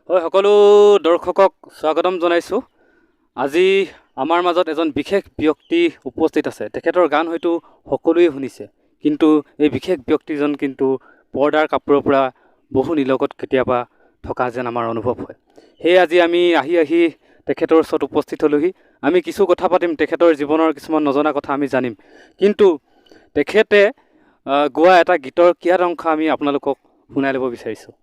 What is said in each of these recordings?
হয়, সকলো দৰ্শকক স্বাগতম জনাইছোঁ। আজি আমাৰ মাজত এজন বিশেষ ব্যক্তি উপস্থিত আছে। তেখেতৰ গান হয়তো সকলোৱে শুনিছে, কিন্তু এই বিশেষ ব্যক্তিজন কিন্তু পৰ্দাৰ কাপোৰৰ পৰা বহু নিলগত কেতিয়াবা থকা যেন আমাৰ অনুভৱ হয়। সেয়ে আজি আমি আহি আহি তেখেতৰ ওচৰত উপস্থিত হ'লোহি। আমি কিছু কথা পাতিম, তেখেতৰ জীৱনৰ কিছুমান নজনা কথা আমি জানিম। কিন্তু তেখেতে গোৱা এটা গীতৰ কিয়াত অংশ আমি আপোনালোকক শুনাই ল'ব বিচাৰিছোঁ।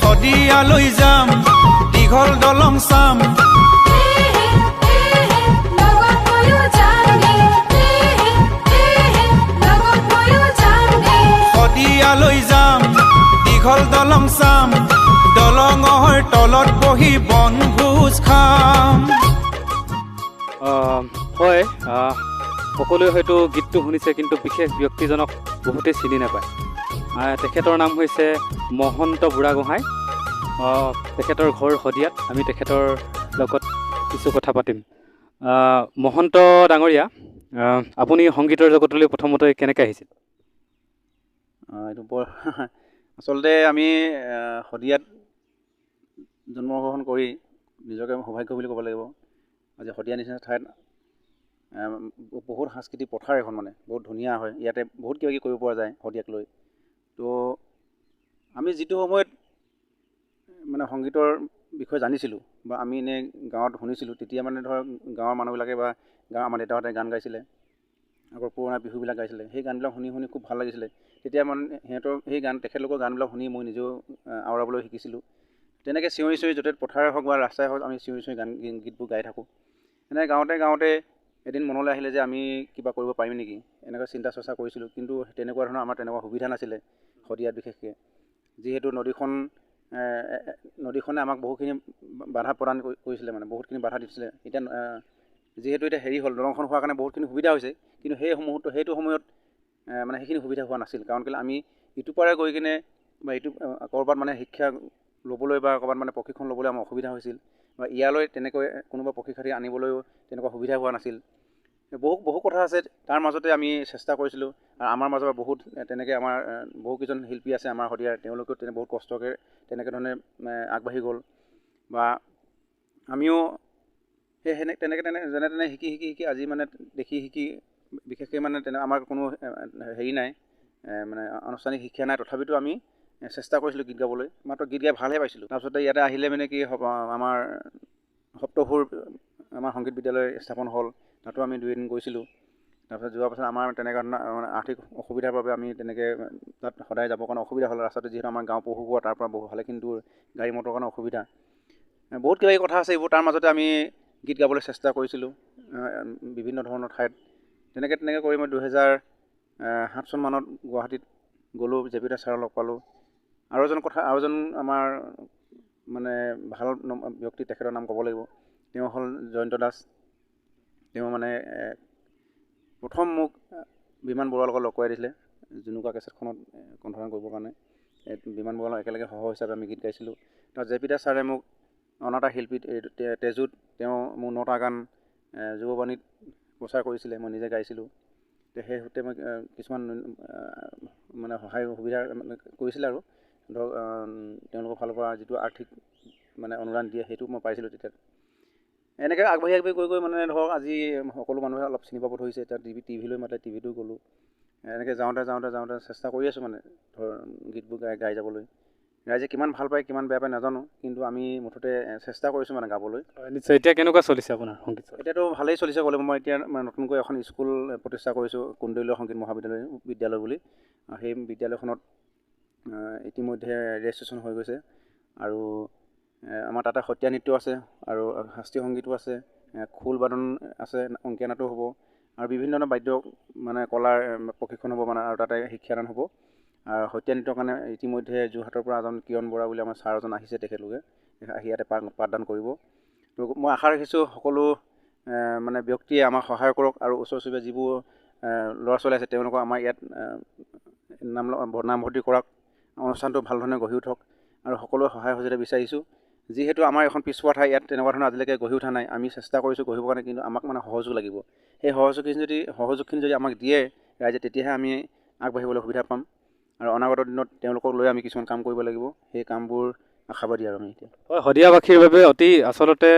শদিয়ালৈ যাম, দীঘল দলং চাম। লগত ময়ো যাম, লগত ময়ো যাম। শদিয়ালৈ যাম, দীঘল দলং চাম, দলঙৰ তলত বহি বনভোজ খাম। হয়, সকলোৱে হয়তো গীতটো শুনিছে, কিন্তু বিশেষ ব্যক্তিজনক বহুতেই চিনি নাপায়। তেখেতৰ নাম হৈছে মহন্ত বুঢ়াগোহাঁই। তেখেতৰ ঘৰ শদিয়াত। আমি তেখেতৰ লগত কিছু কথা পাতিম। মহন্ত ডাঙৰীয়া, আপুনি সংগীতৰ জগতলৈ প্ৰথমতে কেনেকৈ আহিছিল? এইটো বৰ আচলতে আমি শদিয়াত জন্মগ্ৰহণ কৰি নিজকে সৌভাগ্য বুলি ক'ব লাগিব। আজি শদিয়া নিচিনা ঠাইত বহুত সাংস্কৃতিক পথাৰ এখন, মানে বহুত ধুনীয়া হয়। ইয়াতে বহুত কিবা কিবি কৰিব পৰা যায় শদিয়াক লৈ। তো আমি যিটো সময়ত মানে সংগীতৰ বিষয়ে জানিছিলোঁ বা আমি এনেই গাঁৱত শুনিছিলোঁ, তেতিয়া মানে ধৰক গাঁৱৰ মানুহবিলাকে বা গাঁৱৰ আমাৰ দেউতাহঁতে গান গাইছিলে, আগৰ পুৰণা বিহুবিলাক গাইছিলে। সেই গানবিলাক শুনি শুনি খুব ভাল লাগিছিলে। তেতিয়া মানে সিহঁতৰ সেই গান, তেখেতলোকৰ গানবিলাক শুনি মই নিজেও আওৰাবলৈ শিকিছিলোঁ। তেনেকৈ চিঞৰি চিঞৰি য'তে পথাৰে হওক বা ৰাস্তাই হওক, আমি চিঞৰি চিঞৰি গান গীতবোৰ গাই থাকোঁ। এনেকৈ গাওঁতে গাওঁতে এদিন মনলৈ আহিলে যে আমি কিবা কৰিব পাৰিম নেকি, এনেকৈ চিন্তা চৰ্চা কৰিছিলোঁ। কিন্তু তেনেকুৱা ধৰণৰ আমাৰ তেনেকুৱা সুবিধা নাছিলে শদিয়াত বিশেষকৈ, যিহেতু নদীখনে আমাক বহুখিনি বাধা প্ৰদান কৰিছিলে, মানে বহুতখিনি বাধা দিছিলে। এতিয়া যিহেতু এতিয়া হেৰি হ'ল, দলংখন হোৱাৰ কাৰণে বহুতখিনি সুবিধা হৈছে, কিন্তু সেই মুহূৰ্ত সেইটো সময়ত মানে সেইখিনি সুবিধা হোৱা নাছিল। কাৰণ কেলৈ আমি ইটো পাৰে গৈ কিনে বা ইটো ক'ৰবাত মানে শিক্ষা ল'বলৈ বা ক'ৰবাত মানে প্ৰশিক্ষণ ল'বলৈ আমাৰ অসুবিধা হৈছিল, বা ইয়ালৈ তেনেকৈ কোনোবা প্ৰশিক্ষাৰ্থী আনিবলৈও তেনেকুৱা সুবিধা হোৱা নাছিল। বহু বহু কথা আছে, তাৰ মাজতে আমি চেষ্টা কৰিছিলোঁ। আৰু আমাৰ মাজৰ পৰা বহুত তেনেকৈ আমাৰ বহুকেইজন শিল্পী আছে আমাৰ শদিয়াৰ, তেওঁলোকেও তেনে বহুত কষ্টকৈ তেনেকৈ ধৰণে আগবাঢ়ি গ'ল। বা আমিও সেই সেনে তেনেকৈ তেনে যেনে তেনে শিকি শিকি শিকি আজি মানে দেখি শিকি বিশেষকৈ মানে তেনে আমাৰ কোনো হেৰি নাই, মানে আনুষ্ঠানিক শিক্ষা নাই, তথাপিতো আমি চেষ্টা কৰিছিলোঁ গীত গাবলৈ, মাত্ৰ গীত গাই ভালহে পাইছিলোঁ। তাৰপিছতে ইয়াতে আহিলে মানে কি হ'ব, আমাৰ সপ্তসুৰ আমাৰ সংগীত বিদ্যালয় স্থাপন হ'ল, তাতো আমি দুই এদিন গৈছিলোঁ। তাৰপিছত যোৱাৰ পাছত আমাৰ তেনেকুৱা ধৰণৰ মানে আৰ্থিক অসুবিধাৰ বাবে আমি তেনেকৈ তাত সদায় যাবৰ কাৰণে অসুবিধা হ'ল। ৰাস্তাটো যিহেতু আমাৰ গাঁও পহুকুৱা, তাৰ পৰা বহু ভালেখিনি দূৰ, গাড়ী মটৰৰ কাৰণে অসুবিধা, বহুত কিবা কিবি কথা আছে এইবোৰ। তাৰ মাজতে আমি গীত গাবলৈ চেষ্টা কৰিছিলোঁ বিভিন্ন ধৰণৰ ঠাইত। তেনেকৈ তেনেকৈ কৰি মই 2007 চনমানত গুৱাহাটীত গ'লোঁ, জে পি দাস ছাৰক লগ পালোঁ। আৰু এজন কথা, আৰু এজন আমাৰ মানে ভাল ব্যক্তি, তেখেতৰ নাম ক'ব লাগিব, তেওঁ হ'ল জয়ন্ত দাস। তেওঁ মানে প্ৰথম মোক বিমান বৰুৱাৰ লগত লগ কৰাই দিছিলে জুনুকা কেছেটখনত কণ্ঠদান কৰিবৰ কাৰণে। বিমান বৰুৱাৰ লগত একেলগে সহ হিচাপে আমি গীত গাইছিলোঁ। তাৰ জে পি দাস ছাৰে মোক অনাতাঁৰ শিল্পীত তেজুত তেওঁ মোৰ 9টা গান যুৱবাণীত প্ৰচাৰ কৰিছিলে, মই নিজে গাইছিলোঁ। সেই সূত্ৰে মই কিছুমান মানে সহায় সুবিধা মানে কৰিছিলে। আৰু ধৰক তেওঁলোকৰ ফালৰ পৰা যিটো আৰ্থিক মানে অনুদান দিয়ে সেইটো মই পাইছিলোঁ তেতিয়া। এনেকৈ আগবাঢ়ি আগবাঢ়ি গৈ গৈ মানে ধৰক আজি সকলো মানুহে অলপ চিনি পাব ধৰিছে। এতিয়া টিভিলৈ মাতে, টিভিতো গ'লোঁ। এনেকৈ যাওঁতে যাওঁতে যাওঁতে চেষ্টা কৰি আছোঁ মানে ধৰ গীতবোৰ গাই গাই যাবলৈ। ৰাইজে কিমান ভাল পায় কিমান বেয়া পায় নাজানো, কিন্তু আমি মুঠতে চেষ্টা কৰিছোঁ মানে গাবলৈ। নিশ্চয়। এতিয়া কেনেকুৱা চলিছে আপোনাৰ সংগীত? এতিয়াতো ভালেই চলিছে ক'লে। মই এতিয়া মানে নতুনকৈ এখন স্কুল প্ৰতিষ্ঠা কৰিছোঁ, কুন্দল্য সংগীত মহাবিদ্যালয় বিদ্যালয় বুলি। সেই বিদ্যালয়খনত ইতিমধ্যে ৰেজিষ্ট্ৰেশ্যন হৈ গৈছে। আৰু আমাৰ তাতে সত্ৰীয়া নৃত্য আছে আৰু শাস্ত্ৰীয় সংগীতো আছে, খোল বাদন আছে, অংকীয়া নাটো হ'ব। আৰু বিভিন্ন ধৰণৰ বাদ্য মানে কলাৰ প্ৰশিক্ষণ হ'ব মানে আৰু তাতে শিক্ষাদান হ'ব। আৰু সত্ৰীয়া নৃত্যৰ কাৰণে ইতিমধ্যে যোৰহাটৰ পৰা এজন কিৰণ বৰা বুলি আমাৰ ছাৰ এজন আহিছে, তেখেতলোকে আহি ইয়াতে পাঠদান কৰিব। তো মই আশা ৰাখিছোঁ সকলো মানে ব্যক্তিয়ে আমাক সহায় কৰক আৰু ওচৰ চুবুৰীয়া যিবোৰ ল'ৰা ছোৱালী আছে তেওঁলোকক আমাৰ ইয়াত নামভৰ্তি কৰক, অনুষ্ঠানটো ভাল ধৰণে গঢ়ি উঠক আৰু সকলোৱে সহায় সহযোগিতা বিচাৰিছোঁ। যিহেতু আমাৰ এখন পিছপৰা ঠাই, ইয়াত তেনেকুৱা ধৰণৰ আজিলৈকে গঢ়ি উঠা নাই। আমি চেষ্টা কৰিছোঁ গঢ়িবৰ কাৰণে, কিন্তু আমাক মানে সহযোগ লাগিব। সেই সহযোগখিনি যদি আমাক দিয়ে ৰাইজে, তেতিয়াহে আমি আগবাঢ়িবলৈ সুবিধা পাম আৰু অনাগত দিনত তেওঁলোকক লৈ আমি কিছুমান কাম কৰিব লাগিব। সেই কামবোৰ আশাবাদী আৰু আমি এতিয়া। হয়, শদিয়াবাসীৰ বাবে অতি আচলতে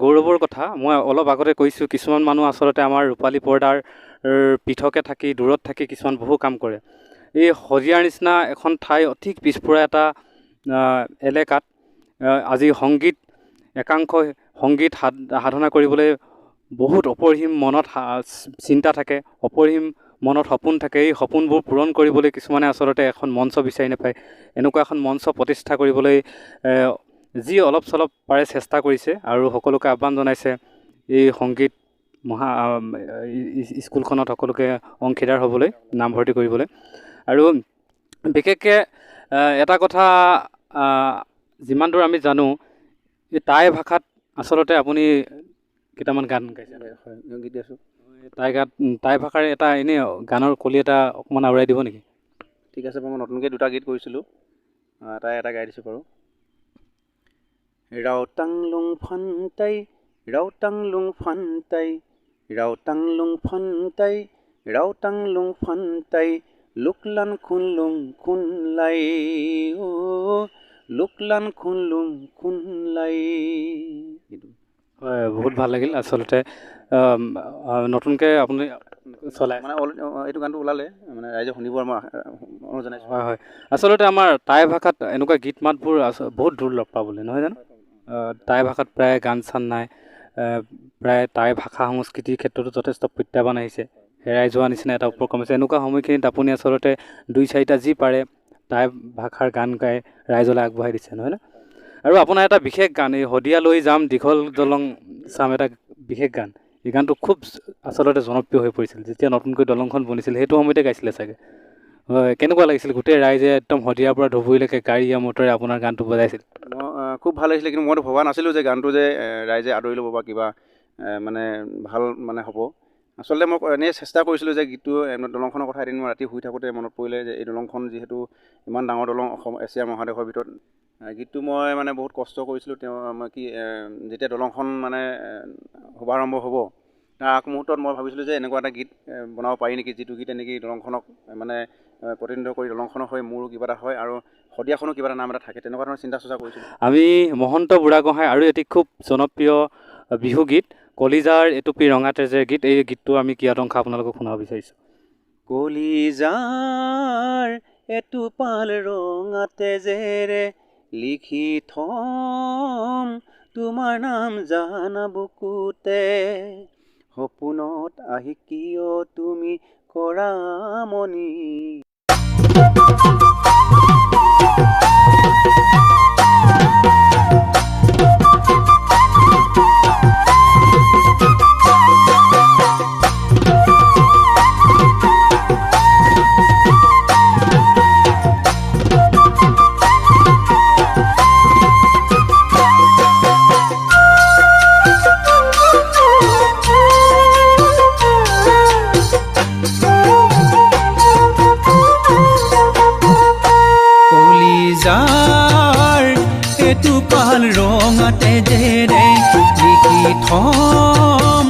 গৌৰৱৰ কথা। মই অলপ আগতে কৈছোঁ, কিছুমান মানুহ আচলতে আমাৰ ৰূপালী পৰ্দাৰ পৃথকে থাকি, দূৰত থাকি কিছুমান বহু কাম কৰে। এই শদিয়াৰ নিচিনা এখন ঠাই অতি পিছপৰা এটা এলেকাত আজি সংগীত একাংশ সংগীত সাধনা কৰিবলৈ বহুত অপৰিসীম মনত চিন্তা থাকে, অপৰিসীম মনত সপোন থাকে। এই সপোনবোৰ পূৰণ কৰিবলৈ কিছুমানে আচলতে এখন মঞ্চ বিচাৰি নাপায়। এনেকুৱা এখন মঞ্চ প্ৰতিষ্ঠা কৰিবলৈ যি অলপ চলপ পাৰে চেষ্টা কৰিছে আৰু সকলোকে আহ্বান জনাইছে এই সংগীত মহা স্কুলখনত সকলোকে অংশীদাৰ হ'বলৈ, নামভৰ্তি কৰিবলৈ। আৰু বিশেষকৈ এটা কথা যিমান দূৰ আমি জানো, এই টাই ভাষাত আচলতে আপুনি কেইটামান গান গাইছে। হয়, গীত গাইছোঁ। টাই ভাষাৰ এটা এনেই গানৰ কলি এটা অকণমান আওৰাই দিব নেকি? ঠিক আছে, মই নতুনকৈ দুটা গীত কৰিছিলোঁ, এটা গাই দিছোঁ বাৰু। ৰাওতাং লুং ফান্তাই, ৰাওতাং লুং ফান্তাই, ৰাওতাং লুং ফান্তাই, ৰাওতাং লুং ফান্তাই, লুকলান খুনলুং খুনলাই, অ' লুকলান খুনলুং খুনলাই। এইটো হয়, বহুত ভাল লাগিল। আচলতে নতুনকৈ আপুনি চলাই মানে এইটো গানটো ওলালে মানে ৰাইজে শুনিব, মই অনুৰোধ জনাইছোঁ। হয় হয়, আচলতে আমাৰ টাই ভাষাত এনেকুৱা গীত মাতবোৰ বহুত দুৰ্লভ পাবলৈ, নহয় জানো? টাই ভাষাত প্ৰায় গান চান নাই, প্ৰায় টাই ভাষা সংস্কৃতিৰ ক্ষেত্ৰতো যথেষ্ট প্ৰত্যাহ্বান আহিছে, হেৰাই যোৱা নিচিনা এটা উপক্ৰম হৈছে। এনেকুৱা সময়খিনিত আপুনি আচলতে দুই চাৰিটা যি পাৰে টাই ভাষাৰ গান গাই ৰাইজলৈ আগবঢ়াই দিছে, নহয় নে? আৰু আপোনাৰ এটা বিশেষ গান, এই শদিয়ালৈ যাম দীঘল দলং চাম, এটা বিশেষ গান। এই গানটো খুব আচলতে জনপ্ৰিয় হৈ পৰিছিল যেতিয়া নতুনকৈ দলংখন বনিছিল, সেইটো সময়তে গাইছিলে চাগে। হয়, কেনেকুৱা লাগিছিল? গোটেই ৰাইজে একদম শদিয়াৰ পৰা ধুবুৰীলৈকে গাড়ীয়ে মটৰে আপোনাৰ গানটো বজাইছিল। মই খুব ভাল লাগিছিলে, কিন্তু মইতো ভবা নাছিলোঁ যে গানটো যে ৰাইজে আদৰি ল'ব বা কিবা মানে ভাল মানে হ'ব। আচলতে মই এনেই চেষ্টা কৰিছিলোঁ যে গীতটো, দলংখনৰ কথা এদিন মই ৰাতি শুই থাকোঁতে মনত পৰিলে যে এই দলংখন যিহেতু ইমান ডাঙৰ দলং অসম এছিয়া মহাদেশৰ ভিতৰত, গীতটো মই মানে বহুত কষ্ট কৰিছিলোঁ। তেওঁ কি যেতিয়া দলংখন মানে শুভাৰম্ভ হ'ব তাৰ আগমুহূৰ্তত মই ভাবিছিলোঁ যে এনেকুৱা এটা গীত বনাব পাৰি নেকি, যিটো গীতে নেকি দলংখনক মানে প্ৰতিনিধিত্ব কৰি দলংখনৰ হৈ মোৰো কিবা এটা হয় আৰু শদিয়াখনো কিবা এটা নাম এটা থাকে, তেনেকুৱা ধৰণৰ চিন্তা চৰ্চা কৰিছিলোঁ। আমি মহন্ত বুঢ়াগোহাঁই আৰু এটি খুব জনপ্ৰিয় বিহু গীত কলিজাৰ এটুপি ৰঙা তেজেৰ গীত, এই গীতটো আমি কিয়দংশ আপোনালোকক শুনাব বিচাৰিছোঁ। কলিজাৰ এটোপাল ৰঙা তেজেৰে লিখি থম তোমাৰ নাম জানা বুকুতে, সপোনত আহি কিয় তুমি কৰা মনি। কলিজাৰ এটোপাল ৰঙা তেজেৰে লিখি থম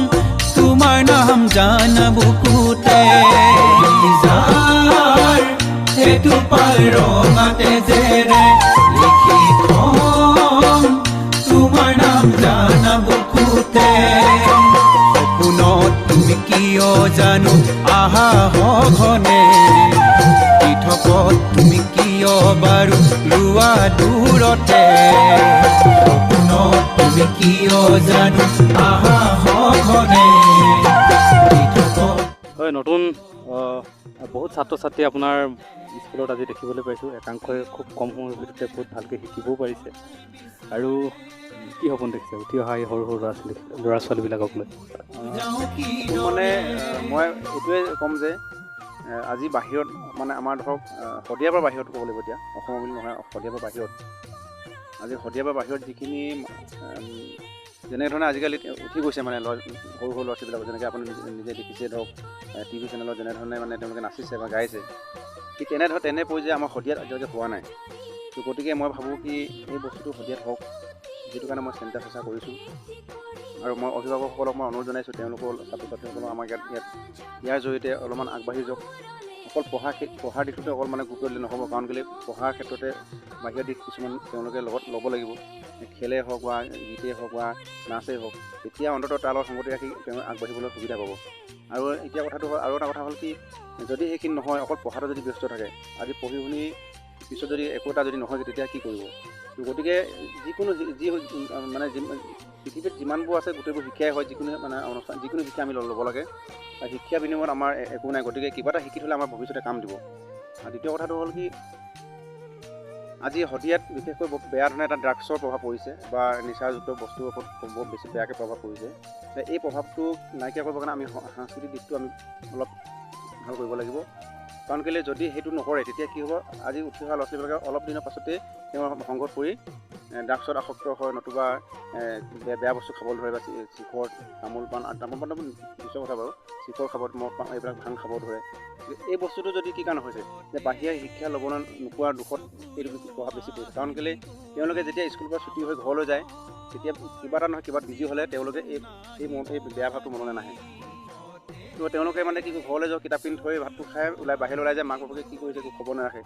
তোমাৰ নাম জানা বুকুতে, কলিজাৰ এটোপাল ৰঙা তেজেৰে লিখি থম তোমাৰ নাম জানা বুকুতে, সপোনত তুমি কিয় জানো আহা সঘনে, পৃথকত তুমি কিয় বাৰু ৰোৱা দূৰতে, সপোনত তুমি কিয় জানো আহা সঘনে, পৃথকত। হয়, নতুন বহুত ছাত্ৰ ছাত্ৰী আপোনাৰ স্কুলত আজি দেখিবলৈ পাইছোঁ। একাংশই খুব কম সময়ৰ ভিতৰতে বহুত ভালকৈ শিকিবও পাৰিছে আৰু কি সপোন দেখিছে উঠি অহা এই সৰু সৰু ল'ৰা ছোৱালীবিলাকক লৈ? মানে মই এইটোৱে ক'ম যে আজি বাহিৰত মানে আমাৰ ধৰক শদিয়াৰ পৰা বাহিৰত ক'ব লাগিব, এতিয়া অসমৰ বুলি নহয়, শদিয়াৰ পৰা বাহিৰত আজি শদিয়াৰ পৰা বাহিৰত যিখিনি যেনেধৰণে আজিকালি উঠি গৈছে মানে সৰু সৰু ল'ৰা ছোৱালীবিলাক, যেনেকৈ আপুনি নিজে দেখিছে ধৰক টিভি চেনেলত যেনেধৰণে মানে তেওঁলোকে নাচিছে বা গাইছে, ঠিক তেনে পৰ্যায় আমাৰ শদিয়াত আজিলৈকে হোৱা নাই। তো গতিকে মই ভাবোঁ কি এই বস্তুটো শদিয়াত হওক, সেইটো কাৰণে মই চিন্তা চৰ্চা কৰিছোঁ। আৰু মই অভিভাৱকসকলক মই অনুৰোধ জনাইছোঁ, তেওঁলোকৰ ছাত্ৰ ছাত্ৰীসকলক আমাৰ ইয়াত ইয়াৰ জৰিয়তে অলপমান আগবাঢ়ি যাওক। অকল পঢ়াৰ দিশটোতে অকল মানে গুৰুত্ব দিলে নহ'ব, কাৰণ কেলৈ পঢ়াৰ ক্ষেত্ৰতে বাহিৰা দিশ কিছুমান তেওঁলোকে লগত ল'ব লাগিব, খেলেই হওক বা গীতেই হওক বা নাচেই হওক, তেতিয়া অন্ততঃ তাৰ লগত সংগতি ৰাখি তেওঁ আগবাঢ়িবলৈ সুবিধা পাব। আৰু এতিয়া কথাটো হ'ল, আৰু এটা কথা হ'ল কি, যদি সেইখিনি নহয় অকল পঢ়াটো যদি ব্যস্ত থাকে, আজি পঢ়ি শুনি পিছত যদি একো এটা যদি নহয় তেতিয়া কি কৰিব? গতিকে যিকোনো যি মানে পৃথিৱীত যিমানবোৰ আছে গোটেইবোৰ শিক্ষাই হয়, যিকোনো মানে অনুষ্ঠান যিকোনো শিক্ষা আমি ল'ব লাগে, আৰু শিক্ষা বিনিময়ত আমাৰ একো নাই। গতিকে কিবা এটা শিকি থ'লে আমাৰ ভৱিষ্যতে কাম দিব। আৰু দ্বিতীয় কথাটো হ'ল কি, আজি শদিয়াত বিশেষকৈ বেয়া ধৰণে এটা ড্ৰাগছৰ প্ৰভাৱ পৰিছে বা নিচাযুক্ত বস্তুৰ ওপৰত বহুত বেছি বেয়াকৈ প্ৰভাৱ পৰিছে। এই প্ৰভাৱটো নাইকিয়া কৰিবৰ কাৰণে আমি সাংস্কৃতিক দিশটো আমি অলপ ভাল কৰিব লাগিব। কাৰণ কেলৈ যদি সেইটো নকৰে তেতিয়া কি হ'ব, আজি উঠি অহা ল'ৰা ছোৱালীবিলাকে অলপ দিনৰ পাছতেই তেওঁৰ সংগত পৰি ড্ৰাগছত আসক্ত হয়, নতুবা বেয়া বস্তু খাবলৈ ধৰে, বা শিখৰ তামোল পাণ, তামোল পাণটো পিছৰ কথা বাৰু, শিখৰ খাব, মদ পাণ এইবিলাক ভাং খাব ধৰে। এই বস্তুটো যদি কি কাৰণে হৈছে যে বাহিৰা শিক্ষা ল'ব নোপোৱাৰ দুখত এইটো প্ৰভাৱ বেছি পৰিছে। কাৰণ কেলৈ তেওঁলোকে যেতিয়া স্কুলৰ পৰা ছুটি হৈ ঘৰলৈ যায় তেতিয়া কিবা এটা নহয় কিবা বিজি হ'লে তেওঁলোকে এই এই বেয়া ভাৱটো মনলৈ নাহে। তো তেওঁলোকে মানে কি ঘৰলৈ যাওঁ, কিতাপ কিনি থৈ ভাতটো খাই ওলাই বাহিৰলৈ ওলাই যায়, মাক বাপেকে কি কৰিছে একো খবৰ নাৰাখে।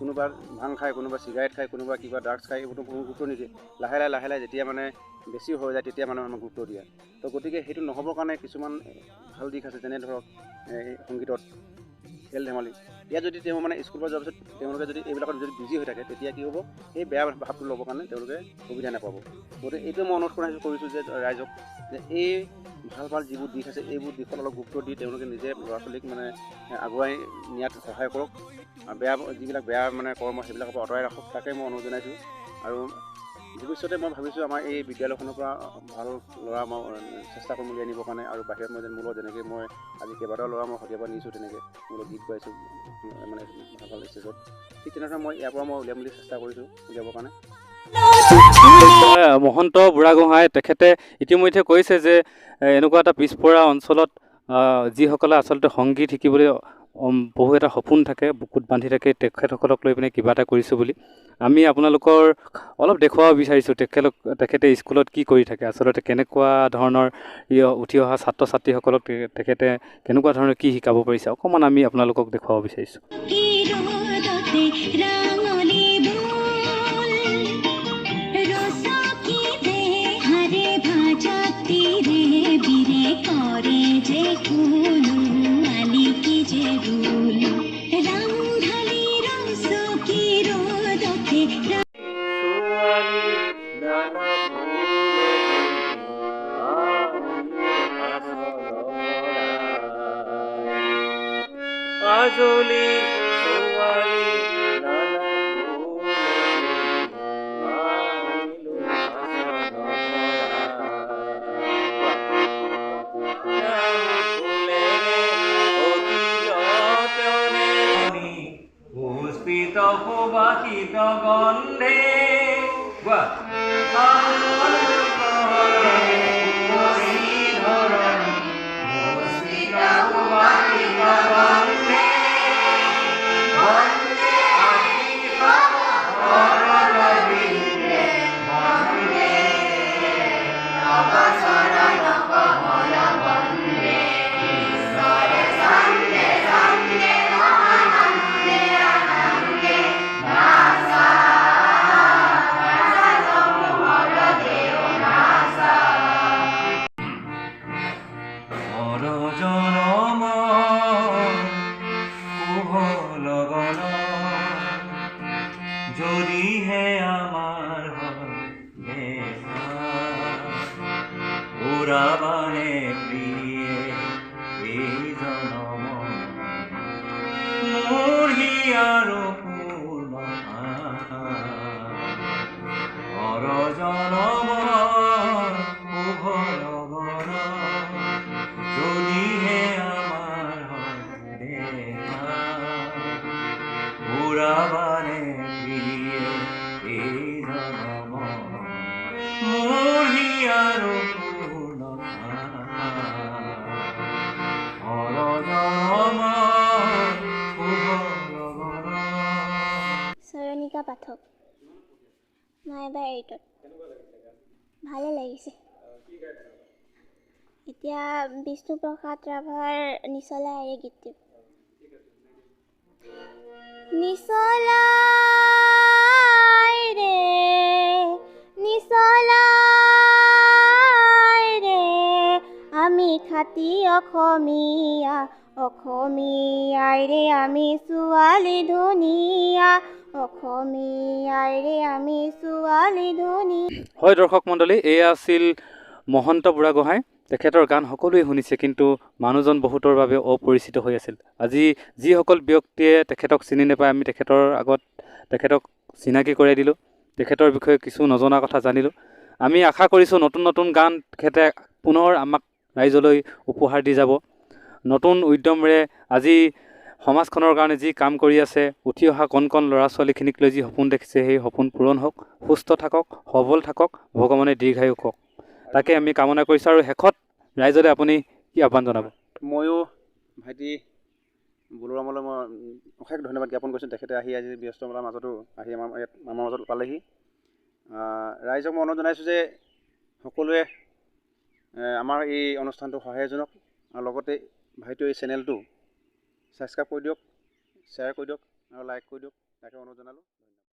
কোনোবা ভাং খায়, কোনোবা চিগাৰেট খায়, কোনোবা কিবা ড্ৰাগছ খায়, এইবোৰতো কোনো গুৰুত্ব নিদিয়ে। লাহে লাহে লাহে লাহে যেতিয়া মানে বেছি হৈ যায় তেতিয়া মানে আমাক গুৰুত্ব দিয়ে। তো গতিকে সেইটো নহ'বৰ কাৰণে কিছুমান ভাল দিশ আছে, যেনে ধৰক এই সংগীতত, খেল ধেমালি। ইয়াত যদি তেওঁ মানে স্কুলৰ পৰা যোৱাৰ পিছত তেওঁলোকে যদি এইবিলাকত যদি বিজি হৈ থাকে তেতিয়া কি হ'ব, সেই বেয়া ভাৱটো ল'বৰ কাৰণে তেওঁলোকে সুবিধা নাপাব। গতিকে এইটোৱে মই অনুৰোধ কৰিছোঁ যে ৰাইজক যে এই ভাল ভাল যিবোৰ দিশ আছে এইবোৰ দিশত অলপ গুৰুত্ব দি তেওঁলোকে নিজে ল'ৰা ছোৱালীক মানে আগুৱাই নিয়াত সহায় কৰক, আৰু বেয়া যিবিলাক বেয়া মানে কৰ্ম সেইবিলাকৰ পৰা আঁতৰাই ৰাখক, তাকে মই অনুৰোধ জনাইছোঁ। আৰু ভৱিষ্যতে মই ভাবিছোঁ আমাৰ এই বিদ্যালয়খনৰ পৰা ভাল ল'ৰা মই চেষ্টা কৰিম উলিয়াই আনিবৰ কাৰণে। আৰু বাহিৰত মই মোৰ লগত যেনেকৈ মই আজি কেইবাটাও ল'ৰা মই শদিয়াৰ পৰা নিছোঁ, তেনেকৈ মোৰ লগত গীত গাইছোঁ মানে ভাল ভাল ষ্টেজত, ঠিক তেনেধৰণে মই ইয়াৰ পৰা মই উলিয়াম বুলি চেষ্টা কৰিছোঁ উলিয়াবৰ কাৰণে। মহন্ত বুঢ়াগোহাঁই তেখেতে ইতিমধ্যে কৈছে যে এনেকুৱা এটা পিছপৰা অঞ্চলত যিসকলে আচলতে সংগীত শিকিবলৈ বহু এটা সপোন থাকে, বুকুত বান্ধি থাকে, তেখেতসকলক লৈ পিনে কিবা এটা কৰিছোঁ বুলি। আমি আপোনালোকৰ অলপ দেখুৱাব বিচাৰিছোঁ তেখেতে স্কুলত কি কৰি থাকে, আচলতে কেনেকুৱা ধৰণৰ উঠি অহা ছাত্ৰ ছাত্ৰীসকলক তেখেতে কেনেকুৱা ধৰণৰ কি শিকাব পাৰিছে, অকণমান আমি আপোনালোকক দেখুৱাব বিচাৰিছোঁ। সুবাসিত গন্ধে যদিহে আমাৰ উৰাবানে প্ৰিয়ে এই জনম মোৰ হিয়াৰ পূৰ্ণ হৰ জনম। মই এবাৰ এইটত। ভালে লাগিছে। এতিয়া বিষ্ণুপ্ৰসাদ ৰাভাৰ নিচলা আইৰে গীতটো। নিচলা ৰে, নিচলা ৰে, আমি খাটি অসমীয়া, অসমীয়াই ৰে আমি ছোৱালী ধুনীয়া, অসমীয়াই ৰে আমি ছোৱালী ধুনীয়া। হয় দৰ্শক মণ্ডলী, এয়া আছিল মহন্ত বুঢ়াগোহাঁই। তেখেতৰ গান সকলোৱে শুনিছে, কিন্তু মানুহজন বহুতৰ বাবে অপৰিচিত হৈ আছিল। আজি যিসকল ব্যক্তিয়ে তেখেতক চিনি নাপায়, আমি তেখেতৰ আগত তেখেতক চিনাকি কৰাই দিলোঁ, তেখেতৰ বিষয়ে কিছু নজনা কথা জানিলোঁ। আমি আশা কৰিছোঁ নতুন নতুন গান তেখেতে পুনৰ আমাক ৰাইজলৈ উপহাৰ দি যাব। নতুন উদ্যমেৰে আজি সমাজখনৰ কাৰণে যি কাম কৰি আছে, উঠি অহা কণ কণ ল'ৰা ছোৱালীখিনিক লৈ যি সপোন দেখিছে, সেই সপোন পূৰণ হওক। সুস্থ থাকক, সবল থাকক, ভগৱানে দীৰ্ঘায়ু হওক, তাকে আমি কামনা কৰিছোঁ। আৰু শেষত ৰাইজলৈ আপুনি কি আহ্বান জনাব? ময়ো ভাইটি বলোৰামলৈ মই অশেষ ধন্যবাদ জ্ঞাপন কৰিছোঁ। তেখেতে আহি আজি ব্যস্ততাৰ মাজতো আহি আমাৰ ইয়াত আমাৰ মাজত পালেহি। ৰাইজক মই অনুৰোধ জনাইছোঁ যে সকলোৱে আমাৰ এই অনুষ্ঠানটো সহায় জনাওক আৰু লগতে ভাইটিৰ এই চেনেলটো ছাবস্ক্ৰাইব কৰি দিয়ক, শ্বেয়াৰ কৰি দিয়ক আৰু লাইক কৰি দিয়ক, তাকে অনুৰোধ জনালোঁ।